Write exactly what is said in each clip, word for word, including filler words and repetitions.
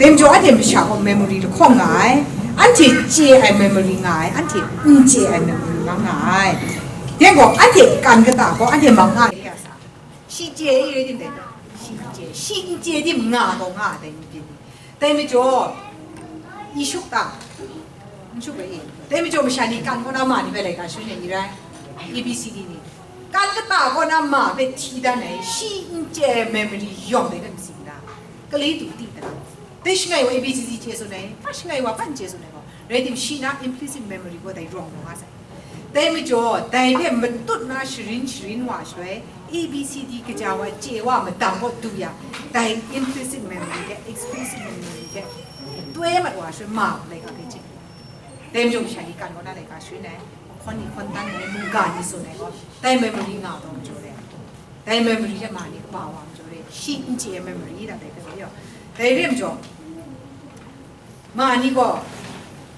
Dai majaw anhte masha gaw memory lahkawng nga ai, anhte chye ai memory nga ai, anhte n chye ai memory nga nga ai. Dai gaw anhte kan kata gaw anhte mang nga ai ya sa. Shi chye i rai tim dai, shi n chye, shi n chye tim nga gaw nga ai dai ni byin ni. Dai majaw, i shuk ta, n shuk rai i. Dai majaw masha ni kan kaw na ma ni hpe laika shangun ai i rai, A B C D ni. Kan kata kaw na ma hpe hti dan ai, shi n chye ai memory yawng dai hpe masing da. Kali tu ti da. Dai shangai wa A B C D chye tsun ai, hpa shangai wa hpa n chye tsun ai gaw, rai tim shi na implicit memory gaw dai rawng rawng nga sai. Dai majaw, dai hpe matut na sharin sharin wa shaloi, A B C D kaja wa chye wa madang gaw du yang, dai implicit memory hte explicit memory hte twe mat wa shaloi, ma laika hpe chye. Dai majaw, masha ni kan kaw na laika shangun ai, hkawn ni hkawn dan ai, mungga ni tsun ai gaw, dai memory nga taw majaw re. Dai memory hte ma ni kaba wa majaw re. Shi n chye ai memory da dai hpe majaw. Dai re majaw, ma ni gaw,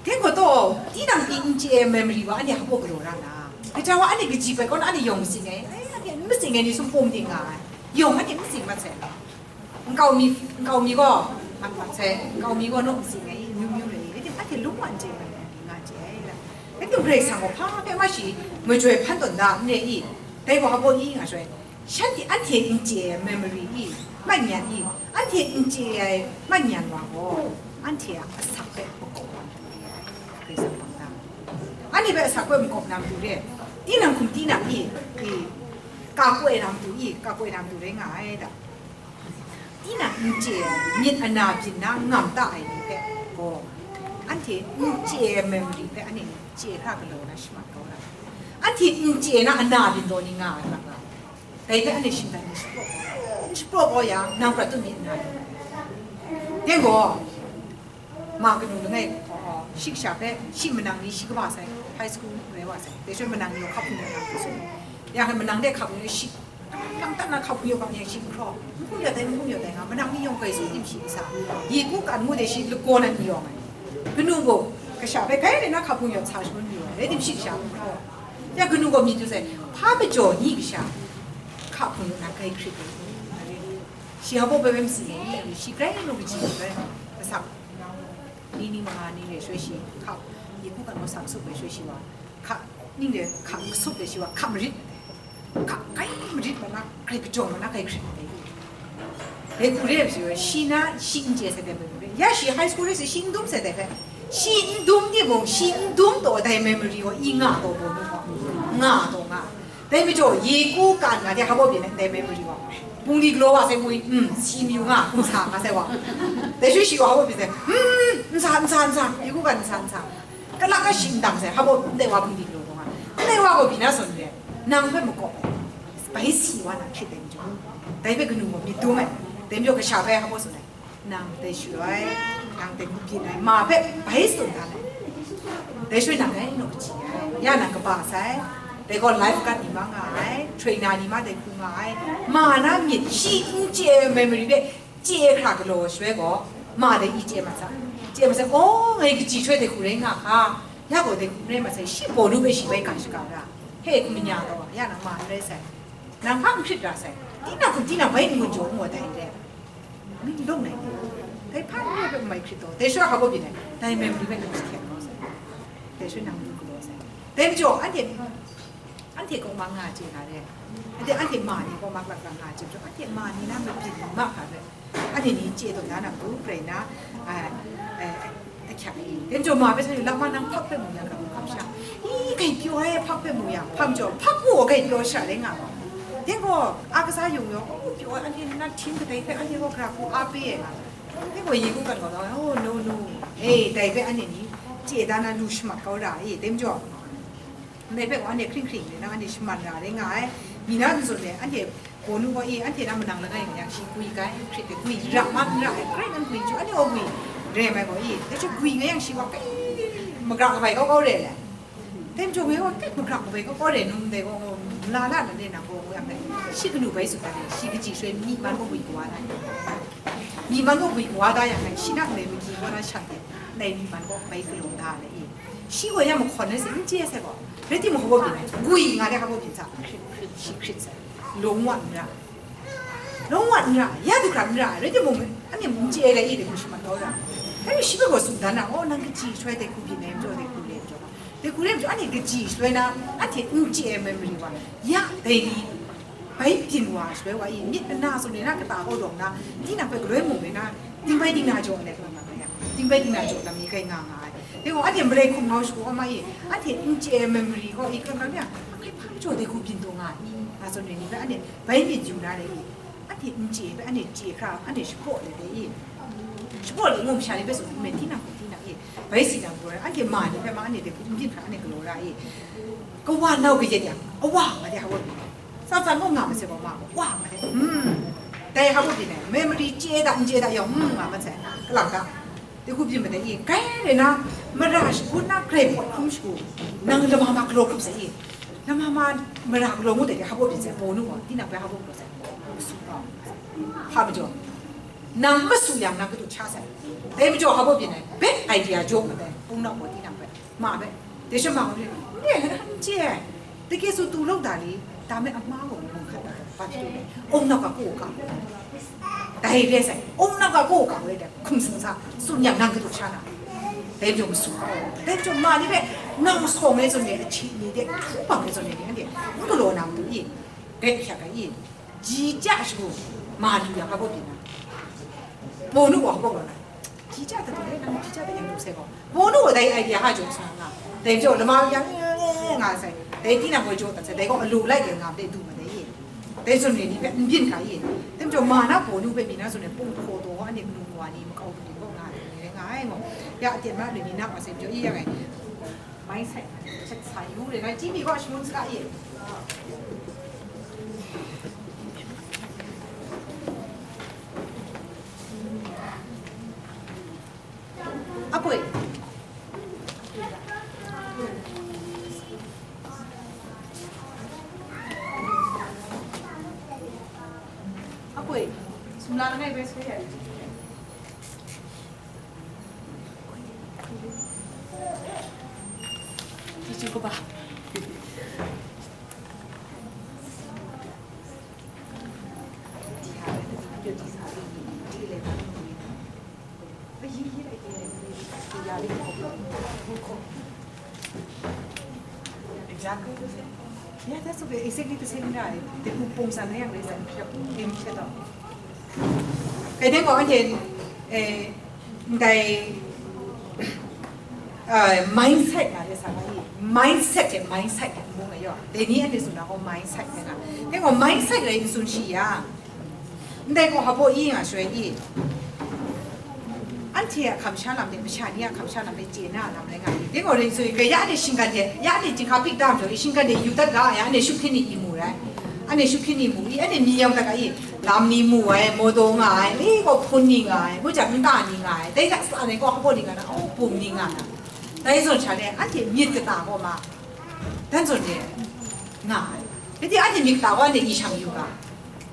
dai gaw taw, tinang pyi n chye ai memory wa, anhte hpa galaw ra na? Kaja wa, anhte kaji bai kaw na, anhte yawng masing ai, ai, anhte n masing ai ni sumhpum ting nga ai. Yawng anhte n masing mat sai. Nkau mi, nkau mi gaw, mat mat sai, nkau mi gaw naw masing ai, myu myu rai, rai tim, anhte lung wa n chye ai memory nga chye ai. Rai tim, Karai Kasang gaw hpa hpe ma shi, majoi hpan tawn da, n re i? Dai gaw hpa gaw i nga shaloi, shanhte anhte n chye ai memory i, man yan i, anhte n chye ai man yan wa gaw, anhte a asak hpe makawp na matu re ai, Karai Kasang bang da. Anhte hpe asak hpe makawp na matu re, tinang hkum tinang i, i, ka koi na matu i, ka koi na matu rai nga ai da. Tinang n chye ai, myit ana byin na ngam ta ai ni hpe gaw, anhte n chye ai memory hpe anhte chye hkra galaw na shamat kau ra. Anhte n chye na ana byin taw ni nga ai hkra ga. Dai hpe anhte shinggan n shapraw, n shapraw kau yang, nang prat tut myit na ni. Dai gaw, ma kanu langai, uh, shi kasha hpe, shi manang ni shi kaba sai, high school rai wa sai. Dai shaloi manang ni gaw hkap hpung ya na hku tsun. Ya hpe manang de hkap hpung ya shi, lang tan na hkap hpung ya bang yang shi n hkraw. N hkum ya dai, n hkum ya dai nga, manang ni yawng grai tsun tim shi n sa. Yi ku kan ngu de shi lagaw na ni yawng ai. Kanu gaw, kasha hpe, kai rai na hkap hpung ya sa shangun ni yawng ai. Rai tim shi kasha n hkraw. Ya kanu gaw myit du sai, hpa majaw ni kasha hkap hpung ya na grai hkrit ai. Shi hpa baw bai bai masing ai, shi grai ngu kaji bai, masak ni, ni manga ni re shaloi shi hka, yi ku kan wa sa kasup ai shaloi shi wa, hka, ning de hka kasup ai shi wa, hka marit, hka grai marit ma na, grai kajawng ma na, grai hkrit ai. Dai hku re ai shi wa, shi na, shi n chye sai dai memory. Ya shi high school re sai, shi n dum sai dai hpe. Shi n dum timung, shi n dum taw dai memory wa, i nga taw bawnu wa, nga taw nga. Dai majaw, yi ku kan nga de, hpa baw byin ai, dai memory wa. Bungli galaw wa sai mu i, mm, si mayu nga, hkum sa nga sai wa. Dai shaloi shi wa hpa baw byin sai, mm, n sa, n sa, n sa, yi ku kan n sa, n sa. Kalak a shi n dang sai, hpa baw ndai wa bungli galaw taw nga. Ndai wa gaw byin na zawn re, nang hpe makawp ai. Bai si wa na hkrit dai majaw. Dai hpe kanu gaw myit dum ai. Dai majaw kasha hpe hpa baw tsun ai. Nang dai shaloi, nang dai hku byin ai, ma hpe bai tsun dan ai. Dai shaloi nang dai naw kaji ai, ya nang kaba sai, dai gaw lifeguard ni ma nga ai, trainer ni ma dai hku nga ai, ma na myit shi n chye ai memory hpe chye hkra galaw shaloi gaw, ma dai i chye mat sai, chye mat sai, oh, ngai kaji shaloi dai hku rai nga hka, ya gaw dai hku rai mat sai, shi bawnu hpe shi bai ga shaga ra, he hku manya taw, ya nang ma n rai sai, nang hpa n hkrit ra sai, tinang hkum tinang bai n gun jaw n gaw dai n re. Myit n dawng nai ni, dai hpa n rai hpe n mai hkrit taw, dai shaloi hpa baw byin ai, dai memory hpe nang jahten kau sai, dai shaloi nang lu galaw sai. Dai majaw, anhte, anhte kaw ma nga chye na re, anhte, anhte ma ni kaw ma hkrak hkrak nga chye majaw, anhte ma ni na mabyin ma hkra hpe, anhte ni chye taw na nang lu, grai na, a, a, ahkyak ai. Dai majaw ma hpe sa yu, lama nang hpak hpe mu yang, hkap hkap sha. I, grai pyaw ai hpak hpe mu yang, hpa majaw, hpak mu gaw grai pyaw sha rai nga ma. Dai gaw, a kasa yung yawng, oh, pyaw ai, anhte na htim kadai hpe, anhte gaw gara hku a pe ai nga. Dai gaw, yi ku kan gaw, oh, no, no. E, dai hpe anhte ni chye da na lu shamat kau ra, e, dai majaw. Ndai hpe gaw anhte hkring hkring rai na, anhte shaman ra rai nga ai. Mi na n tsun ai, anhte bawnu gaw, e, anhte na manang langai nga yang, shi gwi ga ai, hkrit ai, gwi ra ma n ra ai, hkrai nan gwi chyu, anhte gaw gwi rai mai gaw, e, dai hte gwi nga yang, shi gaw kai magrak kabai kau kau rai ai. Dai majaw ngai gaw kai magrak kabai kau kau rai num dai gaw, nla la na le nang gaw, ngu yang dai, shi kanu bai tsun dan ai, shi kaji shaloi myi man gaw gwi kawa na ai. Myi man gaw gwi kawa da yang dai, shi na ndai magi gaw na shat ai, ndai myi man gaw bai galaw da ai, e. Shi gaw ya mahkawn ai sai, n chye ai sai gaw, rai timung, hpa baw byin ai, gwi nga de hpa baw byin sa, hkrit, hkrit, shi hkrit sai, lung wa n ra. Long wan n ra, ya du hkra n ra, rai timung, anhte mung chye ai i, dai hku shamat kau ra. Dai hku shi hpe gaw tsun dan na, oh, nang kaji shaloi dai hku byin ai majaw, dai hku re majaw, dai hku re majaw, anhte kaji shaloi na, anhte n chye ai memory wa, ya dai ni, bai byin wa shaloi wa i, myit mana tsun re na, kata kau rawng na, tinang hpe galoi mung re na, dingbai dingna jaw ai, dingbai dingna jaw lam mi kai nga nga ai. Dai gaw, anhte marai hkum ngau shagu wa ma i, anhte n chye ai memory gaw i, kau na, ya, a hkrai hpa majaw dai hku byin taw nga i, nga tsun re ni hpe, anhte bai myit yu na re i. Anhte n chye hpe, anhte chye hkra, anhte shapraw let ai i. Shapraw let ngu masha ni hpe tsun hpe, tinang hpe tinang i. Bai si nang gaw, anhte ma ni hpe ma, anhte hpe n byin hkra, anhte galaw ra i. Kawa nau kayat yang, awa nga de, ha wa. Tsa tsa mung nga masai gaw, ma gaw, wa nga de. Hmm. Dai ha wa byin ai, memory chye da, n chye da yawng, hmm, nga masai. Kalang ta. Dai hku byin ma dai i, kai re na, mara shagun na, grai pawt hkrum shagu, nang lama ma galaw hkrup sai i, lama ma mara galaw ngut ai de, hap byin sai, bawnu gaw, tinang bai hap galaw sai, masu hpa, hpa majaw, nang masu yang nang kadu sha sai, dai majaw hap byin ai, bad idea jaw ma dai, bung nau gaw tinang bai, ma bai, dai sha ma gaw, ne, n chye ai. Dai su tu lawk da li, dai a ma gaw mung hkat da, ba tu le, ong nau ga ko ga. Dai re sai, ong nau ga ko ga we da, hkum sung sa, tsun yang nang kadu sha na. Dai jong su ga, dai jong ma ni be, nang sawng e tsun le, a chi ni de, htu bang e tsun le, ni anhte, n galaw na matu i, be hkyak ai i, ji ja shagu, ma lu yang ga bo byin na. Bawnu wa hkawng na. Ji ja da du le, nang ji ja da yang du sai gaw. Bawnu wa dai idea ha jaw sa nga. Dai jaw lama yang nga sai. Dai tinang wa jaw dat sai. Dai gaw alu lai de nga dai du ma dai ye. Dai tsun re ni hpe n byin hkra ye. Dai jaw ma na bawnu hpe mi na tsun re pung hkaw taw wa ni, manu wa ni, makau ni gaw nga ai, nga ai gaw. Ya aten ma ni na wa sai jaw i yang ai. Mai sai, chat sa yu re na, ji mi gaw shangun sa ye. Apoi. Apoi. Sumla langai bai soi ya. Ji ju kaba. Exactly the same. Yeah, that's okay. Exactly the same, right? Dai hku pung san na yang rai san, hkra pung em hkra taw. Kai dai gaw anhte, eh, ndai, eh, mindset nga de sa ga i. Mindset de mindset de mung ai yaw. Dai ni anhte tsun na gaw mindset de nga. Dai gaw mindset rai n tsun shi yang. Ndai gaw hpa baw i nga shaloi i, anhte a hkam sha lam de, masha ni a hkam sha lam de chye na lam rai nga i. Dai gaw ring sui, gaya anhte shinggan de, ya anhte jinghka pik dam jaw i, shinggan de yu dat ga, ya anhte shup hkyin ni i mu rai. Anhte shup hkyin ni mu i, anhte mi yam dat ga i, lam ni mu ai, mawdaw nga ai, ni gaw hpun ni nga ai, ngu jang nta ni nga ai, dai hta sa ni gaw hpa baw ni nga na, aw, bum ni nga na. Dai zawn sha de, anhte myit kata gaw ma, dan zawn de nga ai. Dai hte anhte myit kata gaw anhte i shang yu ga.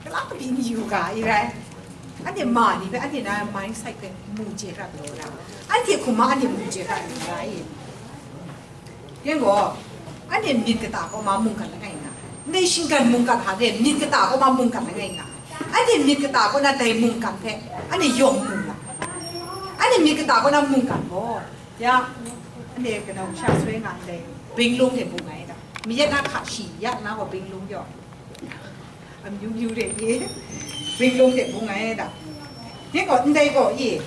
Kala kabyin yu ga i rai. Anhte ma ni hpe, anhte na mindset hpe mu chye hkra galaw ra. Anhte hkum ma anhte mu chye hkra galaw ra i. Yang gaw, anhte myit kata kaw ma mungkan langai nga. Ndai shinggan mungkan hta de myit kata kaw ma mungkan langai nga. Anhte myit kata kaw na dai mungkan hpe, anhte yawng mu ra. Anhte myit kata kaw na mungkan gaw, ya, anhte kanau sha soi nga ndai, binglung de bung ai da. Myit na hka shi, ya na gaw binglung yaw. Amyu myu re ye, binglung de bung ai da. Yang gaw, ndai gaw i,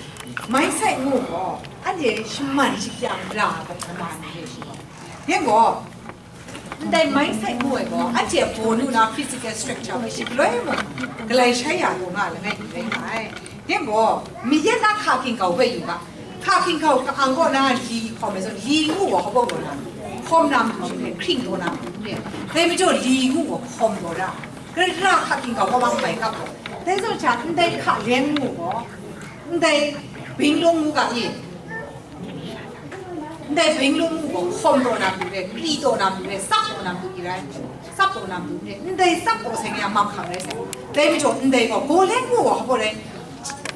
mindset ngu gaw, anhte shaman shakyang ra ai hkama ni re shi gaw. Yang gaw, ndai mindset ngu ai gaw, anhte a bawnu na physical structure hpe shi galoi mung, galai shai ya gaw nga langai ni rai nga ai. Yang gaw, myit na hka hkinggau hpe yu ga, hka hkinggau ka-ang kaw na li hkawm ai zawn, li ngu gaw hkawm na, hkawm na matu hpe hkring taw na matu re. Dai majaw li ngu gaw hkawm taw ra, gara hka hkinggau kaw ma bai kap gaw. Dai zawn sha, ndai hka leng ngu gaw, ndai binglung ngu ga i, ndai binglung ngu gaw hkawm taw na matu re, kri taw na matu re, tsap taw na matu i rai, tsap taw na matu re, ndai tsap taw sai nga mam hkang rai sai. Dai majaw ndai gaw, gaw leng ngu gaw hkawm rai,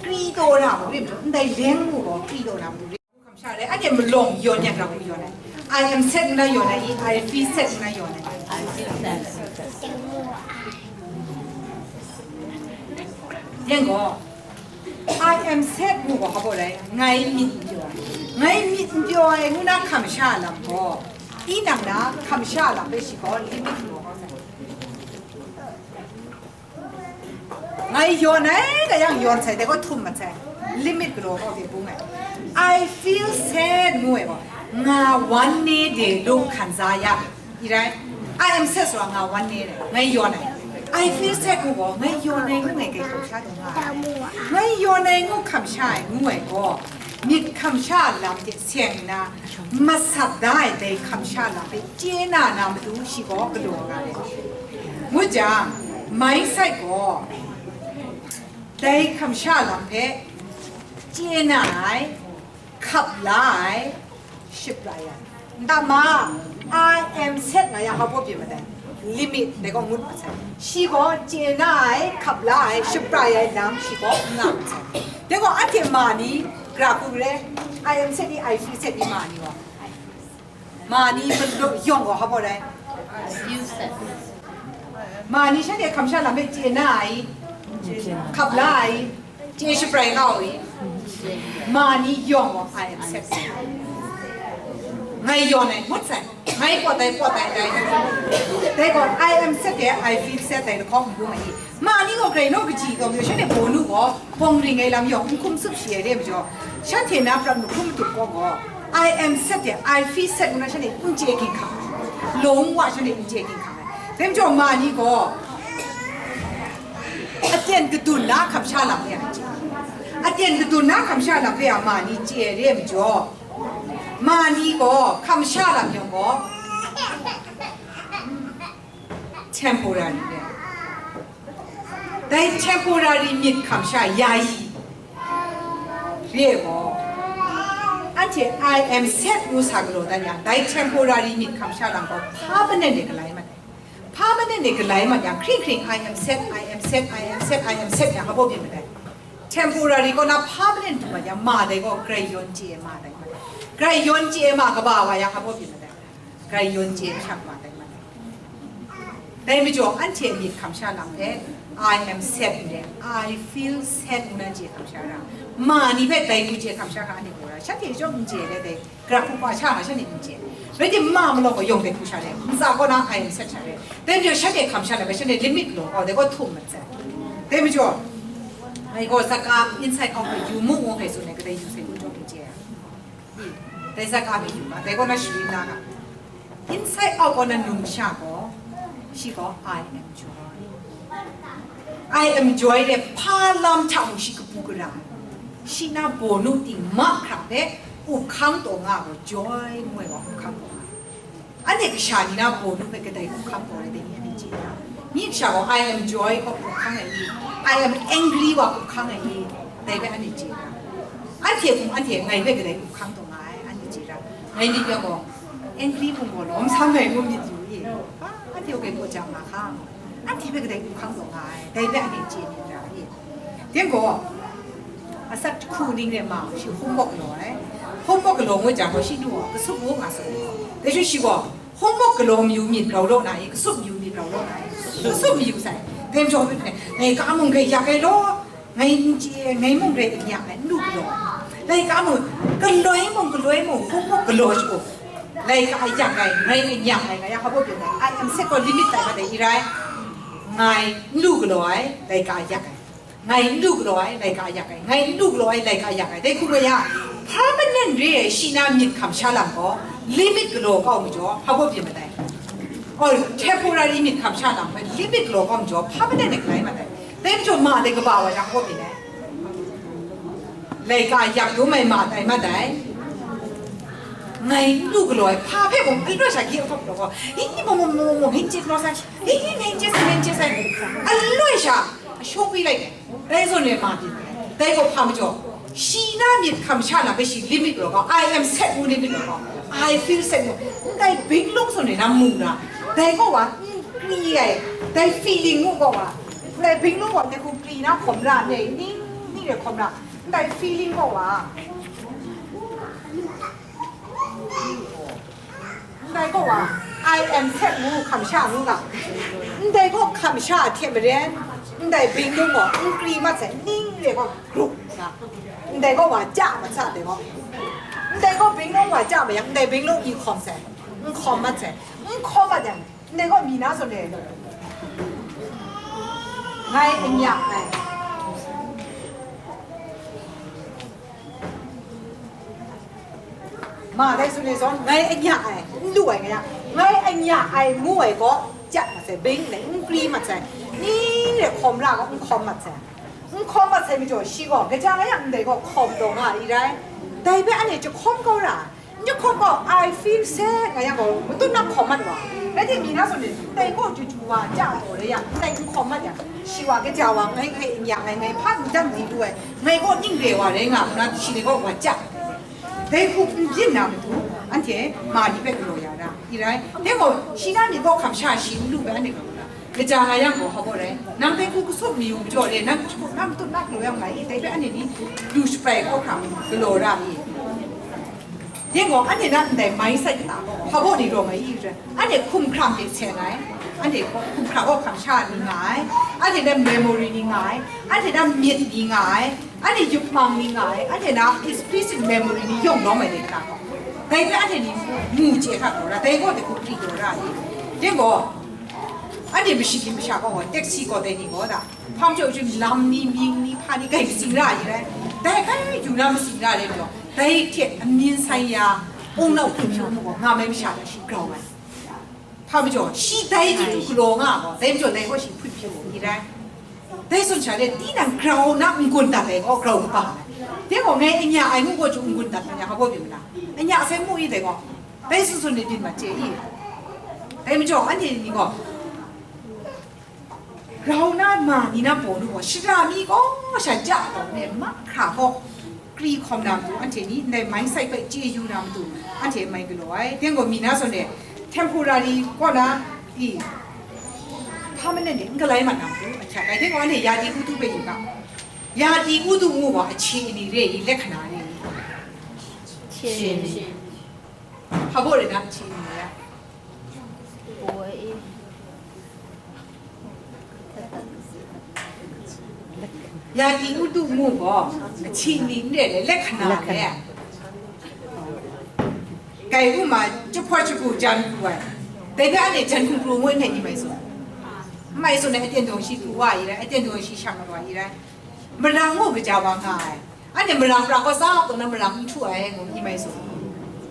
kri taw na matu re majaw, ndai leng ngu gaw kri taw na matu re. Kamsha re, anhte malawng yawn yang ra hku yawn ai. I am set nna yawn ai, I feel set nna yawn ai. I feel set. Yang gaw, I am sad ngu gaw hpa baw rai, ngai myit n pyaw ai. Ngai myit n pyaw ai ngu na hkam sha lam gaw, tinang na hkam sha lam hpe shi gaw limit galaw kau sai. Ngai yawn ai, ga yang yawn sai, dai gaw htum mat sai. Limit galaw kau de bung ai. I feel sad ngu ai gaw, nga wan ne de lu hkan za ya. I rai, I am sad swa nga wan ne de, ngai yawn ai. I feel sad ngu gaw, ngai yawn ai ngu ngai kai hkam sha du nga ai. Ngai yawn ai ngu hkam sha ai ngu ai gaw, myit hkam sha lam hte seng nna, masat da ai dai hkam sha lam hpe chye na na matu shi gaw galaw nga ai. Ngu jang, mindset gaw, dai hkam sha lam hpe chye na ai, hkap la ai, shaprai ai. Nta ma, I am sad nga yang hpa baw byin mat ai. Limit dai gaw ngut mat sai. Shi gaw chye na ai, hkap la ai, shaprai ai lam shi gaw n nga mat sai. Dai gaw anhte ma ni, gra hku re, I am sad ni, I feel sad ni ma ni gaw. Ma ni malu yawng gaw hpa baw rai. Ma ni shanhte hkam sha lam hpe chye na ai, hkap la ai, chye shaprai nga ai. Ma ni yawng gaw I am sad. Ngai yawn ai ngut sai. Ngai pawt ai, pawt ai, dai. Dai gaw, I am sad de, I feel sad dai lahkawng n bung ai. Ma ni gaw grai naw kaji gaw, shanhte bawnu gaw, bawng ring ai lam yawng, n hkum tsup shi ai re majaw, shanhte na prat mahkrum matup gaw gaw, I am sad de, I feel sad ngu na shanhte n chye ginhkang ai. Lawng wa shanhte n chye ginhkang ai. Dai majaw, ma ni gaw, aten kadun na hkam sha lam re ai chye. Aten kadun na hkam sha lam re a ma ni chye ai re majaw, ma ni gaw hkam sha lam yawng gaw, temporary re. Dai temporary myit hkam sha yayi re gaw, anhte I am sad ngu sa galaw dan yang, dai temporary myit hkam sha lam gaw permanent de galai mat ai. Permanent de galai mat yang, hkring hkring I am sad, I am sad, I am sad, I am sad yang, hpa baw byin mat ai. Temporary kaw na permanent du mat yang, ma dai gaw grai yawn chye ai ma dai mat ai. Grai yawn chye ai ma kaba wa yang, hpa baw byin mat ai. Grai yawn chye ai masha ma dai mat ai. Dai majaw, anhte myit hkam sha lam hpe, I am sad n re, I feel sad ngu na chye hkam sha ra. Ma ni hpe dai ngu chye hkam sha ga, anhte gaw ra, shanhte chyawm n chye le dai, gara hku hpa sha nga shanhte n chye. Rai timung, ma malawng gaw yawng dai hku sha le, ntsa kaw na I am sad sha le. Dai majaw, shanhte hkam sha lam hpe, shanhte limit galaw kau, dai gaw htum mat sai. Dai majaw, ngai gaw saka inside out hpe yu mu ngu hpe tsun ai, kadai yu sai ngu chyawm n chye ai. I, dai saka hpe yu ga, dai kaw na sharin na ga. Inside out kaw na num sha gaw, shi gaw, I am joy. I am joy de hpa lam hta mung shi kabu gara ai. Shi na bawnu ting mahkra hpe up hkang taw nga gaw, joy ngu ai wa up hkang taw nga ai. Anhte kasha ni na bawnu hpe kadai up hkang taw ai dai ni anhte chye na? Myi kasha gaw, I am joy gaw up hkang ai i? I am angry wa up hkang ai i? Dai hpe anhte chye na? Anhte mung anhte ngai hpe kadai up hkang taw nga ai, anhte chye na? Ngai myit yang gaw, angry mung gaw lawm sam ai ngu myit yu i? Anhte gaw grai hpaw jang nga hka, anhte hpe kadai up hkang taw nga ai, dai hpe anhte chye myit ra i? Teng gaw, asak jahku ning re ma, shi homework galaw ai. Homework galaw ngut jang gaw, shi nu gaw, kasup ngu nga sai. Dai shi, shi gaw, homework galaw mayu myit grau law na i, kasup mayu myit grau law na i, kasup mayu sai. Dai majaw, ngai ka mung grai yak ai law, ngai n chye, ngai mung grai n yak ai, n lu galaw ai. Laika mung, galoi mung, galoi mung, homework galaw shagu, laika yak ai, ngai n yak ai, ngai ya hpa baw byin ai, I am sad gaw limit tai mat ai, i rai, ngai n lu galaw ai, laika yak ai. Ngai n lu galaw ai, laika yak ai, ngai n lu galaw ai, laika yak ai. Dai hku rai yang, permanent re ai shi na myit hkam sha lam gaw, limit galaw kau majaw, hpa baw byin mat ai. Oh, temporary myit hkam sha lam gaw, limit galaw kau majaw, permanent de galai mat ai. Dai majaw, ma dai kaba wa yang hpa baw byin ai. Laika yak dum ai ma tai mat ai. Ngai n lu galaw ai, hpa hpe mung, aloi sha gyi ahkawp galaw gaw, hi, hi, mung, mung, mung, mung, hin chye galaw sai, hi, hi, hin chye sai, hin chye sai, aloi sha, a shawng wi lai ai. Dai zawn e ma byin ai. Dai gaw hpa majaw, shi na myit hkam sha na hpe shi limit galaw gaw, I am sad ngu limit galaw gaw, I feel sad ngu, ndai bing lung zawn e na mu na, dai gaw wa, n kri ai, dai feeling ngu gaw wa, ndai bing lung gaw, dai hku kri na hkawm ra, ndai ning, ning re hkawm ra, ndai feeling gaw wa, ndai gaw wa, I am sad ngu hkam sha ngu ga, ndai gaw hkam sha a hte maren, Ndai bing lung gaw n kri mat sai, ning re gaw grup nga. Ndai gaw wa ja mat sa, dai gaw. Ndai gaw bing lung wa ja ma yang, ndai bing lung i hkawm sai, n hkawm mat sai, n hkawm mat yang, ndai gaw mi na zawn re. Ngai n ya ai. Ma dai tsun ai zawn, ngai a nya ai, n lu ai, ngai a, ngai a nya ai ngu ai gaw, ja mat sai, bing dai, n kri mat sai, ning re hkawm la gaw, n hkawm mat sai. N hkawm mat sai majaw, shi gaw, kaja nga yang ndai gaw hkawm taw nga ai rai. Dai hpe anhte jahkawm kau ra ai. N jahkawm gaw, I feel sad nga yang gaw, matut na hkawm mat wa. Rai timung, na zawn e, ndai gaw chyu chyu wa, ja taw rai yang, ndai n hkawm mat yang, shi wa kaja wa, ngai, ngai n ya ai, ngai hpa n dan di lu ai, ngai gaw ning re wa rai nga, nna shi dai gaw wa ja. Dai hku n byin na matu, anhte ma ni hpe galaw ya ra, i rai. Dai gaw, shi na myit gaw hkam sha shi n lu bai, anhte galaw ra. Kaja nga yang gaw, hpa gaw rai. Nang dai hku kasup mayu majaw re, nang hku na matut na galaw yang ngai i, dai hpe anhte ni lu shapai hkau hkra galaw ra i. Dai gaw, anhte na ndai mindset kata gaw, hpa gaw ni rawng ai i rai. Anhte hkum hkra myit seng ai. Anhte hkum hkra gaw hkam sha ni nga ai. Anhte na memory ni nga ai. Anhte na myit ni nga ai. Anhte yupmang ni nga ai, anhte na explicit memory ni yawng lawm ai dai hta gaw, dai hpe anhte ni mu chye hkra taw ra, dai gaw dai hku hkri taw ra ai. Dai gaw, anhte mashi masha gaw, taxi gaw dai ni gaw da, hpa majaw chyum lam ni, mying ni, hpa ni, grai matsing ra ai rai, dai hkai yu na matsing ra ai majaw, dai hte amyin sai ya, wungnau hpung hpung gaw, nga mai masha hta shi grau ai. Hpa majaw, shi dai chyu chyu galaw nga gaw, dai majaw dai gaw shi hput hpyi gaw, i rai. Dai tsun sha le, tinang grau na n-gun dat ai gaw, grau kaba ai. Dai gaw, ngai n-ya ai ngu gaw chyu n-gun dat ai, hpa gaw byin ma na? N-ya sai mu i dai gaw, dai tsun tsun ni byin ma chye i. Dai majaw, anhte ni gaw, grau na ma ni na pawlu gaw, shara mi gaw sha ja gaw, ne mahkra gaw, kri hkawm na matu, anhte ni ndai mindset hpe chye yu na matu, anhte mai galaw ai. Dai gaw mi na zawn e, temporary kaw na i, permanent de n galai mat na matu, ahkyak ai. Dai gaw anhte yadi utu hpe yu ga, yadi utu ngu gaw, ahkye ni re i, lahkana re i. Hkye ni. Hpa baw re na, ahkye ni re ai. Yadi utu ngu gaw, ahkye ni n re le, lahkana le. Grai u ma, jahpawt jahku jan pru ai. Dai hpe anhte jan hkum pru ngu ai hpe ni mai tsun. N mai tsun ai, aten dawng shi pru wa i rai, aten dawng shi shang wa i rai. Marang mung kaja wa nga ai. Anhte marang pra gaw tsap taw na marang n htu ai, ngu ni mai tsun.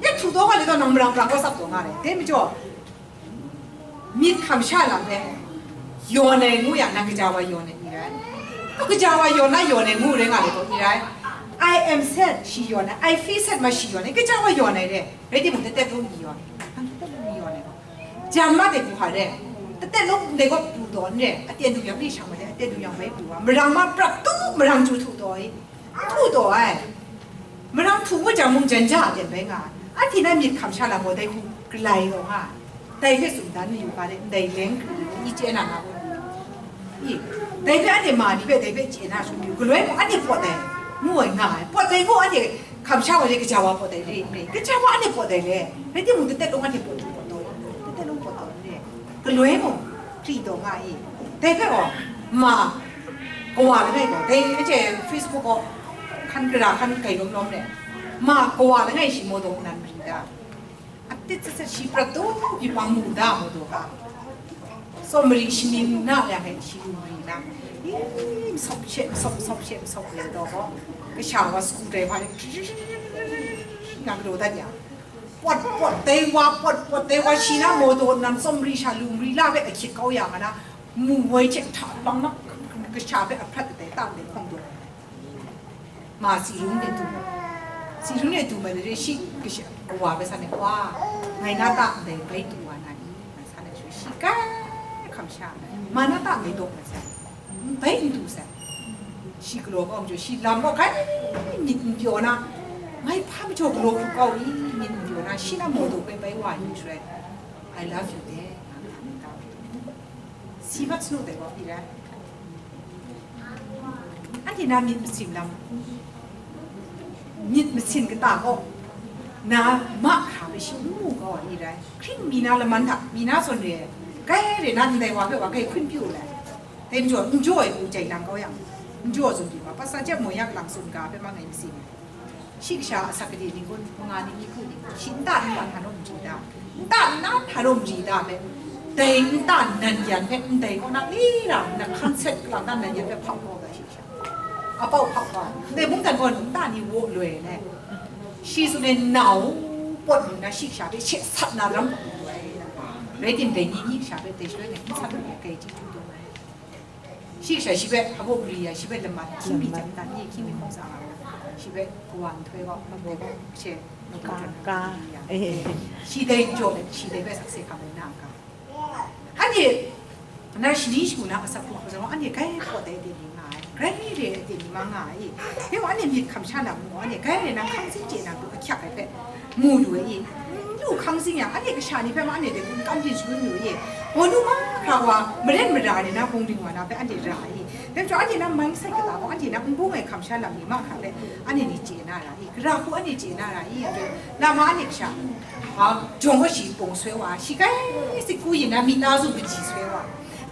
Ya htu taw nga le taw, nang marang pra gaw tsap taw nga ai. Dai majaw, myit hkam sha lam hpe yawn ai ngu yang, nang kaja wa yawn ai ni rai? Kaja wa yawn na yawn ai ngu rai nga le gaw ni rai? I am sad, shi yawn ai, I feel sad ma shi yawn ai, kaja wa yawn ai re? Rai timung, tatet lung ni yawn ai, nang tatet lung ni yawn ai gaw, jan ma dai hku hka re? Tatet lung ndai gaw pru taw n re? Aten du yang ni shang ma dai, aten du yang bai pru wa, marang ma prat tu, marang chyu htu taw i, hku taw ai. Marang htu ngut jang mung jan ja a ten bai nga ai. Anhte na myit hkam sha lam gaw dai hku galai taw nga ai. Dai hpe tsun dan mayu ga de, ndai leng kru i chye na nga gaw. I, dai hpe anhte ma ni hpe dai hpe chye na shut yu, galoi mung anhte pawt ai, ngu ai nga ai. Pawt ai gaw anhte hkam sha wa le, kaja wa pawt ai re, re. Kaja wa anhte pawt ai le. Rai timung, tatet lung anhte pawt du pawt taw, tatet lung pawt taw re. Galoi mung hkri taw nga i. Dai hpe gaw, ma, kawa langai gaw, dai hte Facebook gaw, hkan gara hkan kai lawm lawm re. Ma, kawa langai shi maw taw nan mari da? Atit sat sat shi prat taw, byi pang mu da maw taw ga? Tsawm mari shaning na yang e shi lu mari na. I, masawp she, masawp, masawp she, masawp re taw gaw, kasha wa sagu dai hpa ni, nga galaw dat ya. Pawt pawt dai wa, pawt pawt dai wa, shi na maw taw nan tsawm mari sha lu mari la hpe ahkyit kau ya nga na, mu woi hte hta lang na, kasha hpe ahprat dai tang dai hkawng taw. Ma, si lung de du, si lung de du ma de re, shi kasha, kawa hpe san ai, wa, ngai na ta ndai bai du wa na ni? Ngai san ai shu, shi kai hkam sha, ma na ta ndai dawk ma sai. Bai n du sai. Shi galaw kau majaw, shi lam gaw kai myit n pyaw na, ngai hpa majaw galaw hkrup kau i, myit n pyaw na, shi na maw daw bai bai wa yu shaloi, I love you de, nga hkan ai ta. Si mat sanu dai gaw pyi rai. Anhte na myit masin lam, myit masin kata gaw, na mahkra hpe shi n mu kau ai ni rai. Hkring mi na laman hta, mi na zawn re ai, kai re na ndai wa hpe wa kai hkun pyu ai. Dai n jaw, n jaw ai hku jai lang kau yang, n jaw tsun di ma, pasa jep mo yak lang tsun ga hpe ma ngai masing ai. Shi kasha a asak gade ning kun, manga ning, myi hku ning kun, shi nta nta hta rawng n chye da, nta nta hta rawng n chye da hpe, dai nta nan yan hpe ndai kaw na li ra, na hkang set lang na nan yan hpe hpau kau da shi kasha. A pau hpau kau, ndai mungdan gaw nta ni wo loi le, shi tsun ai nau pawt lu na shi kasha hpe she sat na lam pawt lu ai. Rai tim, dai ni ni kasha hpe dai shaloi na n sat lu ai, kai chyeju dum ai. Shi kasha shi hpe hpa baw mari ya, shi hpe laman, hkying mi jang dan ye, hkying mi hkawng sa nga, shi hpe kawa nhtoi gaw, mabaw gaw, she, mabaw Ka, jang ka. Mari ya. Eh. Shi dai jaw let, shi dai hpe sakse hkam ai na a ga. Anhte na shani shagu na asak hkrung hkau jang gaw, anhte grai pawt ai aten ni nga ai, grai re ai aten ni ma nga ai. Dai gaw anhte myit hkam sha lam gaw, anhte grai re na hkang zing chye na du ahkyak ai hpe, mu lu ai i? N lu hkang zing yang, anhte kasha ni hpe ma anhte dai hku n kam byin shangun lu ai i? Bawnu mahkra wa, maren mara ni na, bungding wa na hpe anhte ra ai i? Dai majaw, anhte na mindset kata gaw, anhte na n bung ai hkam sha lam ni mahkra hpe anhte ni chye na ra i? Gara hku anhte chye na ra i? Lama anhte kasha, a, jawng gaw shi pung soi wa, shi grai sit ku yin na, myi na zu kaji soi wa,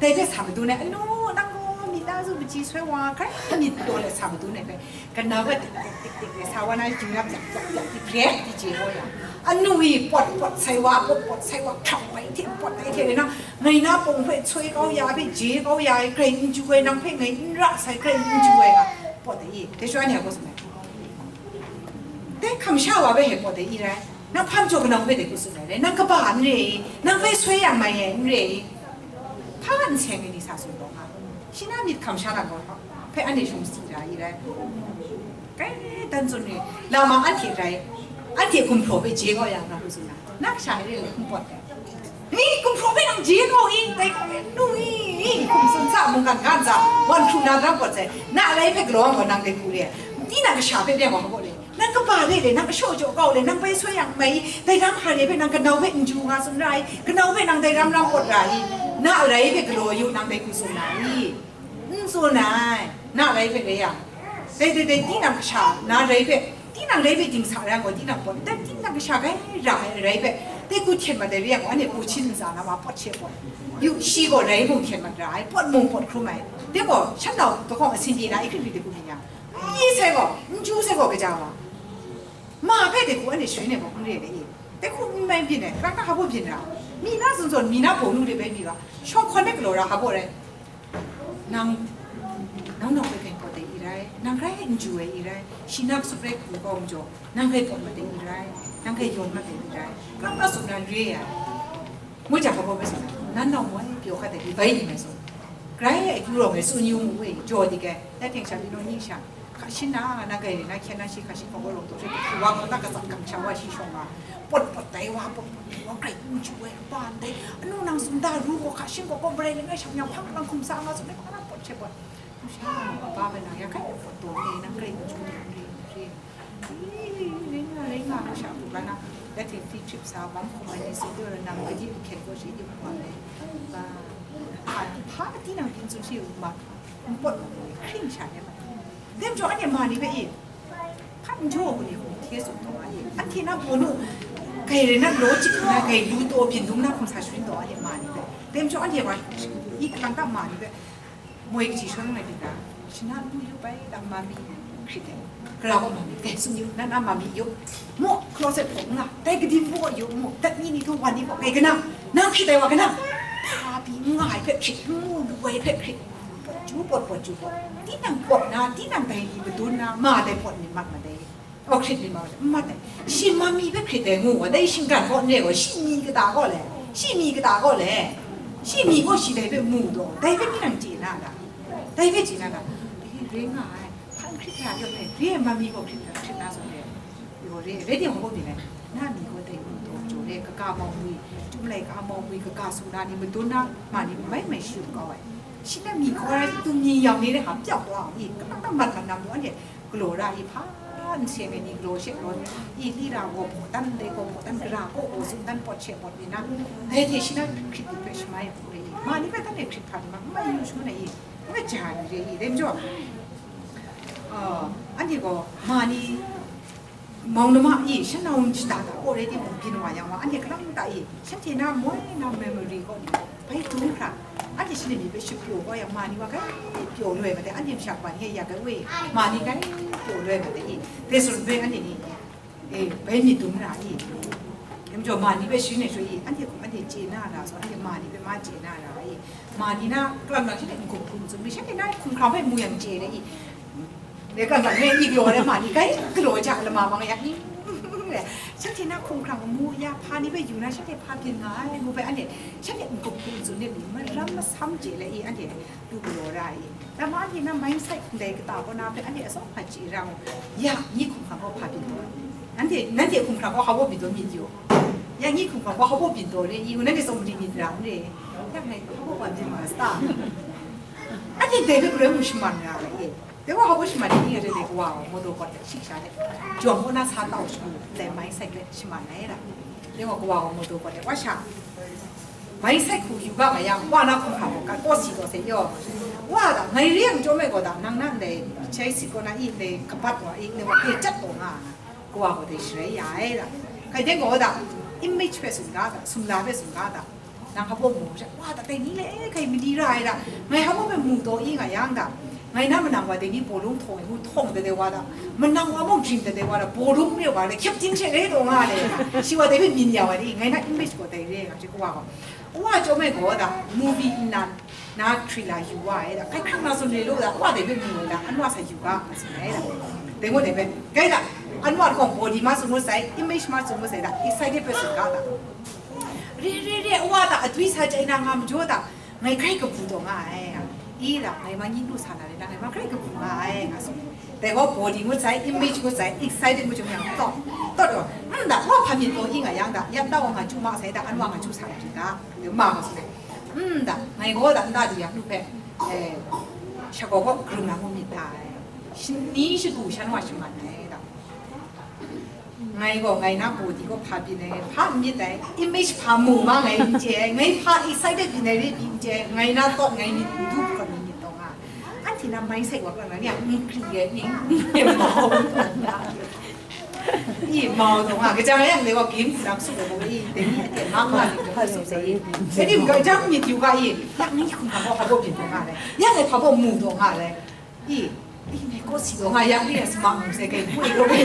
dai hpe sa madun ai, anu, nang gaw myi na zu kaji soi wa, grai myit taw let sa madun ai hpe, kanau hpe tik tik tik tik tik sa wa na, jingnyam yak yak yak di grek di je gaw ya. Anu i pawt pawt sai wa, pawt pawt sai wa, hkrang bai hte pawt ai hte na, ngai na pawng hpe soi kau ya, hpe je kau ya ai, grai n ju ai, nang hpe ngai n ra sai, grai n ju ai nga, pawt ai i? Dai sha ni a gaw tsun ai. Dai hkam sha wa hpe he pawt ai i rai? Nang hpa majaw kanau hpe dai hku tsun ai rai? Nang kaba n re i? Nang hpe soi yang mai ai n re i? Hpa n seng ai ni sa tsun taw nga? Shi na myit hkam sha na gaw hpe anhte shung si ra i rai? Kai dan tsun ni, lama anhte rai, anhte gumhpraw hpe je kau ya nga lu tsun na, na kasha e re n pawt ai. Ni gumhpraw hpe nang je kau i, dai hku nu i, i hkum tsun sa, mungkan ga ntsa, wan hkru na dang pawt sai, na rai hpe galaw ai gaw nang dai hku re ai. Tinang kasha hpe rai gaw hpa gaw le, nang kaba re le, nang kashaw jaw kau le, nang bai soi yang mai, dai ram hpa re hpe nang kanau hpe n ju nga tsun ra i, kanau hpe nang dai ram ram pawt ra i, na rai hpe galaw yu, nang dai hku tsun na i? N tsun ai, na rai hpe rai yang. Dai, dai, dai, tinang kasha, na rai hpe, tinang rai hpe dingsa rai yang gaw, tinang pawt, dai tinang kasha grai ra ai rai hpe, dai hku hten mat ai rai yang gaw, anhte hku htin ntsa na ma pawt she pawt. Yu, shi gaw rai mung hten mat ra ai, pawt mung pawt hkrum ai. Dai gaw, shan nau kahkawng asin di na, i hkrit hkrit dai hku myit yang, n pyi sai gaw, n chyu sai gaw, kaja wa. Ma hpe dai hku anhte sharin ai gaw n re ai i? Dai hku n mai byin ai, hkrang na hpa baw byin ra? Myi na zawn zawn, myi na bawnu de bai mi ga, shawng hkawn de galaw ra hpa baw rai? Nang, nang nawng hpe grai pawt ai i rai, nang grai n ju ai i rai, shi na kasup rai hku kau majaw, nang grai pawt mat ai i rai, nang grai yawn mat ai i rai, hkrang na tsun na re ai. Ngu jang hpa baw bai tsun ai, nan nawng moi pyaw hkat ai hte bai ni mai tsun. Grai ai akyu rawng e tsun yu mu e, jaw dik ai, dai hpeng sha pyi naw ni sha, hka shin na, na grai re na hkyen na shi hka shin hpa baw rawng taw she, hku wa gaw na katsam kamsham wa shi shawng nga, pawt pawt tai wa, pawt pawt tai wa, grai n ju ai, kaba ndai, anu nang tsun da ru gaw, hka shin gaw gaw marai langai shang yang hpang lang hkum sa nga tsun ai, hpa na pawt she pawt. Sha, kaba bai nang ya hkai pawt taw re, nang grai n ju ai, n re, n re. Rai nga, rai nga, sha hku ga na, dat hte field trip sa, bam hkum ai ni si, dai rai nang, kaji hkyen gaw shi yu hkwa ai. Ba, hpa, hpa tinang byin tsun shi ma, n pawt ma, hkring sha ai ma. Dai majaw anhte ma ni hpe e, hpa n jaw ai ni hku hte tsun taw ai. Anhte na bawnu, grai rai na law chye na, grai lu taw byin dum na hkum sa sharin taw ai ma ni hpe. Dai majaw anhte wa, i hkang ta ma ni hpe, moi kaji shawng ai byin ga, shana lu yu bai, dang ma mi hkrit ai. Gara gaw ma mi, dai tsun yu, nan a ma mi yu. Mu, closet hpaw n nga, dai kadim hpaw yu mu, dat ni ni htung wan ni hpaw, kai kana, nang hkrit ai wa kana? Hpa pyi n nga ai hpe hkrit, n mu lu ai hpe hkrit. Pawt ju pawt, pawt ju pawt. Tinang pawt na, tinang dai ni madun na, ma dai pawt ni mat ma dai. Aw, hkrit myit ma, n mat ai. Shi ma mi hpe hkrit ai ngu gaw, dai shinggan gaw n re gaw, shi myi kata gaw le, shi myi kata gaw le, shi myi gaw shi dai hpe mu taw, dai hpe tinang chye na a ta? Dai hpe chye na a ta? Eh, re nga ai, hpa n hkrit hkra rawt ai, re ai ma mi gaw hkrit hkra hkrit na zawn re ai. Yaw re ai, rai timung, hpa baw byin ai, na myi gaw dai mu taw, jaw re ai, kaga mau ngwi, Chyum laika mau ngwi kaga sung na ni madun na, ma ni mai mai shi kau ai. Shi na myi gaw rai, tum myi yam ni re hpa pyaw taw ai, kalang kalang mat mat na mu, anhte galaw ra i, hpa n seng ai ni galaw she galaw i, li ra gaw hpaw dan, dai gaw hpaw dan, gara gaw gaw zun dan, pawt she pawt ni na, dai hte shi na hkrit hkrit hpe shamai ai hku rai i, ma ni hpe dan e hkrit hkra ni ma, n mai yu shangun ai i, n kaja ai ni re i, dai majaw, ah, anhte gaw ma ni Mawng nama i, shanau shada da already mung byin wa yang wa, anhte kalang ta i, shanhte na moi na memory kaw ni, bai dung hkra, anhte shanhte myit hpe shapyaw kau yang, ma ni wa kai pyaw loi ma dai, anhte masha kaban ni ya kai we, ma ni kai pyaw loi ma dai i, dai tsun hpe anhte ni, eh, bai myit dung ra i, dai majaw ma ni hpe sharin ai shaw i, anhte hkum anhte chye na ra, so anhte ma ni hpe ma chye na ra i, ma ni na kalang lang shanhte n-gup hkum tsun mi, shanhte na hkumhkrang hpe mu yang chye dai i, Dai kan kan ni galaw ai ma ni, kai galaw ja lama ma nga ya ni. Shanhte na hkumhkrang amu ya, hpa ni hpe yu na, shanhte hpa byin nga ai, ngu bai, anhte shanhte n-gup hkum tsun ni, maram masam chye le i, anhte du galaw ra i. Dai ma anhte na mindset ndai kata kaw na hpe, anhte atsawm hpa chye ra mu. Ya, nyi hkumhkrang kaw hpa byin taw. Anhte, nanhte hkumhkrang kaw hpa baw byin taw myit yu. Ya, nyi hkumhkrang kaw hpa baw byin taw re i, ngu nanhte tsawm di myit ra n re. Ya, ngai hpa baw wa byin ma sta. Anhte dai hpe galoi mung shaman ra ai e. Dai wa hpa baw shaman ni, nga dai dai kawa gaw, mawdaw kawt de, shik sha de, jawm kaw na sa tau shagu, dai mai sai hpe shaman ai da. Dai wa kawa gaw, mawdaw kawt de, wa sha, mai sai hku yu ga nga yang, wa na hkum hkam gaw, kat kaw si taw sai yaw. Wa da, ngai re yang chyawm ai gaw da, nang na ndai, chai si kaw na i, ndai kabat wa i, ndai wa hpe jat taw nga, kawa gaw dai sharai ya ai da. Hkai dai gaw da, image hpe sum ga da, sumla hpe sum ga da. Nang hpa baw mu sha, wa, da dai ni le, eh, kai mali ra ai da, ngai hpa baw hpe mu taw i nga yang da, ngai na manang wa dai ni bawlung htawng ai ngu htawng dat ai wa da, manang wa mung jing dat ai wa da, bawlung re wa da, hkyep ting she re taw nga le, shi wa dai hpe byin ya wa di, ngai na image gaw dai re nga shi kawa gaw, wa chyawm ai gaw da, movie nnan na thriller yu wa ai da, kai hkrang na tsun re lu da, wa dai hpe mu ai da, anwa sa yu ga, nga tsun ai da, dai ngut dai hpe, kai da, anwa hkawng body ma tsun ngut sai, image ma tsun ngut sai da, excited hpe tsun ga da. Re, re, re, wa da, adwi sa chye na nga majaw da, ngai grai kabu taw nga ai. I da, ngai ma nyi lu sa na re da, ngai ma grai kabu nga ai, nga tsun. Dai gaw body ngut sai, image ngut sai, excited ngut jung yang, taw, taw, taw, mm, da, wa hpa myit taw i nga yang da, yam da wa nga chyu ma sai da, an wa nga chyu sa na da, ma nga tsun. Mm, da, ngai gaw da, nta di yang lu hpe, eh, shakaw gaw karum na ngu myit da ai. Shi-, ni shagu shan wa shaman ai da. Ngai gaw ngai na body gaw hpa byin ai, hpa n myit ai, image hpa mu ma ngai n chye ai, ngai hpa excited byin ai re byin n chye ai, ngai na tawt ngai myit n du hkawt ni myit taw nga. Anhte na mindset wa klang na ni a, n kri ai, ni n mau taw nga. I mau taw nga, kaja ngai yang dai gaw game hpunang su ai gaw i, dai ni a ten ma nga ni gaw su sai i. Dai ni gaw jang myit yu ga i, yang ni hkum hpa gaw hpa gaw byin taw nga ai, yang ngai hpa gaw mu taw nga ai. I, i, ngai kaw si taw nga yang, i, sma mung se kai, pui lo, i.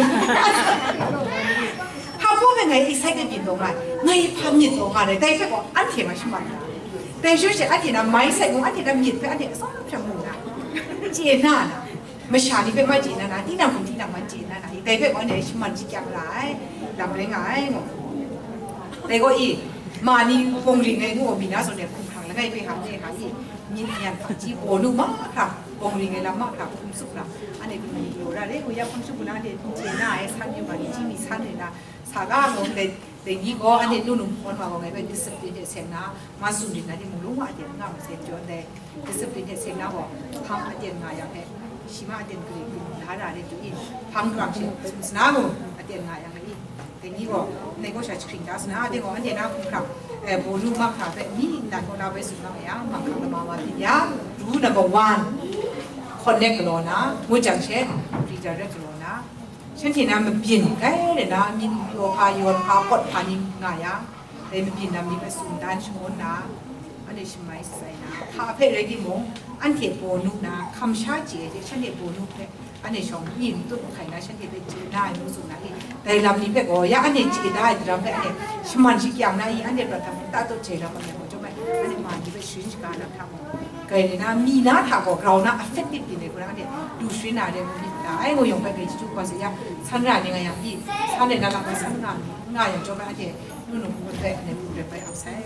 Hpa baw me ngai excited byin taw nga, ngai hpa myit taw nga, dai, dai hpe gaw, anhte ma shaman na. Dai shu she, anhte na mindset mung, anhte na myit hpe, anhte atsawm hpram mu na. Chye na na. Masha ni hpe ma chye na na, tinang hkum tinang ma chye na na. Dai hpe gaw, anhte shaman shi kyang ra ai, lam rai nga ai, ngu. Dai gaw i, ma ni bawng ring ai ngu, mi na zawn e hkum hkrang langai hpe hang e hang i, myit myan hpaji, bawnu mahkra, bawng ring ai lam mahkra, hkum tsup ra, anhte hkum ni galaw ra, re, u ya hpang shu bu na, anhte n chye na ai, san yu ga ni, ji mi san re na, sa ga mu, dai, dai ni gaw, anhte nu num hkawn wa gaw, ngai hpe discipline hte seng na, ma tsun ring na, timung lung wa aten nga masai jaw ndai, discipline hte seng na gaw, hpang aten nga yang hpe, shi ma aten gari gun la ra re, du in, hpang grang she, sum sna mu, aten nga yang hpe i. Dai ni gaw, ndai gaw sha jahkring da sa na, dai gaw, anhte na hkumhkrang, eh, bawnu mahkra hpe, mi nnan kaw na bai tsun nga yang, mahkra lama wa byin ya, rule number one, connect galaw na, ngut jang she, redirect galaw na, shanhte na mabyin, kai re na, myit yaw hpa, yawn hpa, pawt hpa ni nga yang, dai mabyin lam ni hpe tsun dan shangun na, anhte shamai shatsai na, hpa hpe rai timung, anhte bawnu na, hkam sha chye ai hte, shanhte bawnu hpe, Anhte shawng ni n tut n hkai na, shanhte hpe chye na ai, ngu tsun na i, dai lam ni hpe gaw, ya anhte chye na ai daram hpe anhte shaman shi kyang na i, anhte prat hta hta tut jai lam ai gaw, chyawm ai, anhte ma ni hpe sharin shaga na hta mung, kai re na, mi na hta gaw, grau na affected byin ai hku na, anhte du sharin na ai, ngu myit n ta ai, ngu yawng hpe, ngai chyeju hpa sa ya, san ra ni nga yang i, san re na lam hpe san nga, nga yang chyawm ai, anhte nu nu hku hpe, anhte hku rai bai ap sai.